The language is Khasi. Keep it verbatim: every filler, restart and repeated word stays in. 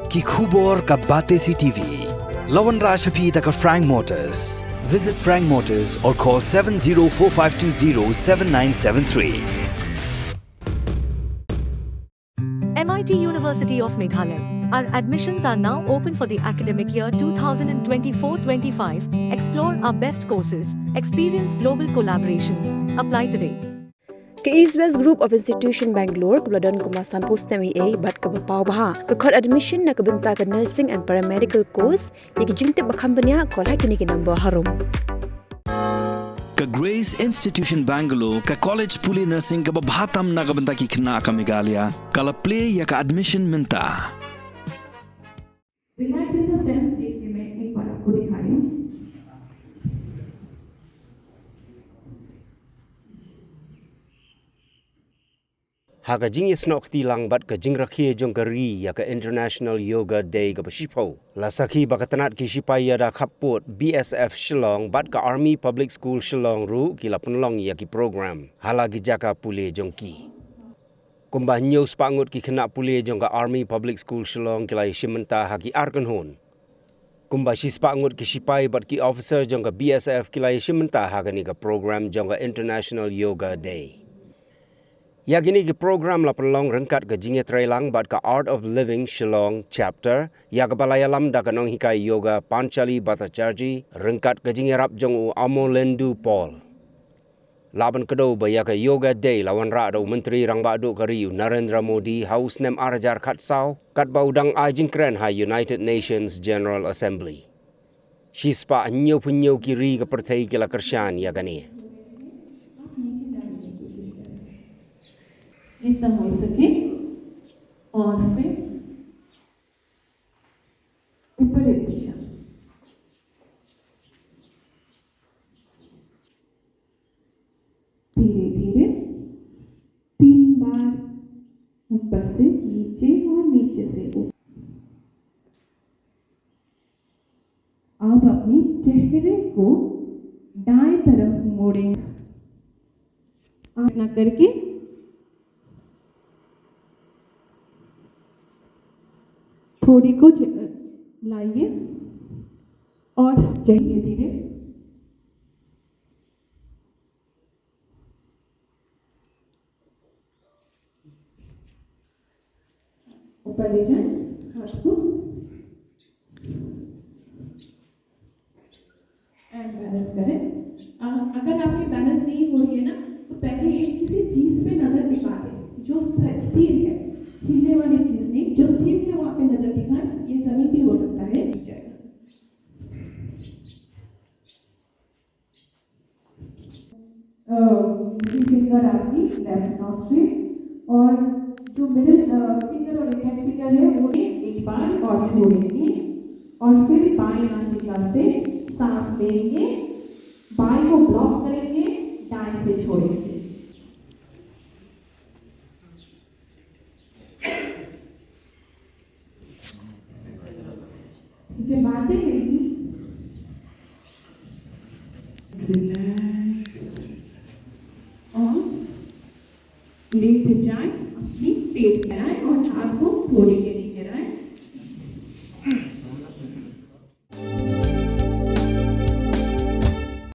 Ki khubor ka Batesi T V. La wanrah sha phi da ka Frank Motors. Visit Frank Motors or call seven zero four five two zero seven nine seven three. M I T University of Meghalaya. Our admissions are now open for the academic year two thousand twenty-four twenty-five. Explore our best courses, experience global collaborations. Apply today. Ka East West Group of Institution Bangalore kaba la don kumba sanphew snem eiei bad kaba paw bha ka khot admission na ka bynta ka nursing and paramedical course. Ïa ki jingtip ba kham bniah, call ha kine ki number harum. Ka Grace Institution Bangalore, ka college pule nursing kaba bha tam na ka bynta ki khynnah ka Meghalaya, ka la plie ïa ka admission mynta. रिलैक्स इन द सेंस, देखिए, मैं एक बार आपको दिखा रही हूँ। Ha ka jingïasnoh kti lang bad ka jingrakhe jong ka ri ïa ka International Yoga Day kaba shiphew, la sakhi ba ka tnat ki shipai ïada khappud B S F Shillong bad ka Army Public School Shillong ruh ki la pynlong ïa ki program ha la ki jaka pule jong ki. Kumba hynñiew spah ngut ki khynnah pule jong ka Army Public School Shillong ki la ïashim bynta ha ki ar kynhun. Kumba shi spah ngut ki shipai bad ki officer jong ka B S F ki la ïashim bynta ha kane ka program jong ka International Yoga Day. Ïa kine ki program la pynlong ryngkat ka jingïatreilang bad ka Art of Living Shillong Chapter, ïa kaba la ïalam da ka nonghikai yoga Panchali Bhattacharjee ryngkat ka jingïarap jong u Amolendu Paul. Lah ban kdew ba ïa ka Yoga Day la wanrah da u Myntri Rangbah Duh ka ri u Narendra Modi ha u snem ar hajar khatsaw, katba u dang ai jingkren ha United Nations General Assembly. Shi spah hynñiewphew hynñiew ki ri ka pyrthei ki la kyrshan ïa kane. जितना हो सके और फिर ऊपर एक दिशा। धीरे धीरे तीन बार ऊपर से नीचे और नीचे से ऊपर। आप अपने चेहरे को दाएं तरफ मोड़ें। आसना करके थोड़ी को ज-, लाइए और धीरे धीरे ऊपर ले जाएं हाथ को। एंड बैलेंस करें। अ, अगर आपकी बैलेंस नहीं हो रही है ना, तो पहले एक किसी चीज पे नजर टिका दें जो स्थ-, स्थिर है। हिलने वाली चीज नहीं, जो स्थिर है वहां पे नजर टिकाएं। ये जमीन भी हो सकता है, गिर जाएगा। अ, मिडिल फिंगर आपकी लेफ्ट नॉस्ट्रिल और जो मिडिल, अ, फिंगर और इंडेक्स फिंगर है वो एक बार और छोड़ेंगे और फिर बाएं नासिका से सांस लेंगे, बाएं को ब्लॉक करेंगे, दाएं से छोड़ेंगे। ठीक है, बातें करेंगी। रिलैक्स। और लेट जाएं, अपनी पेट पे आए और हाथ को थोड़ी के नीचे लाएं।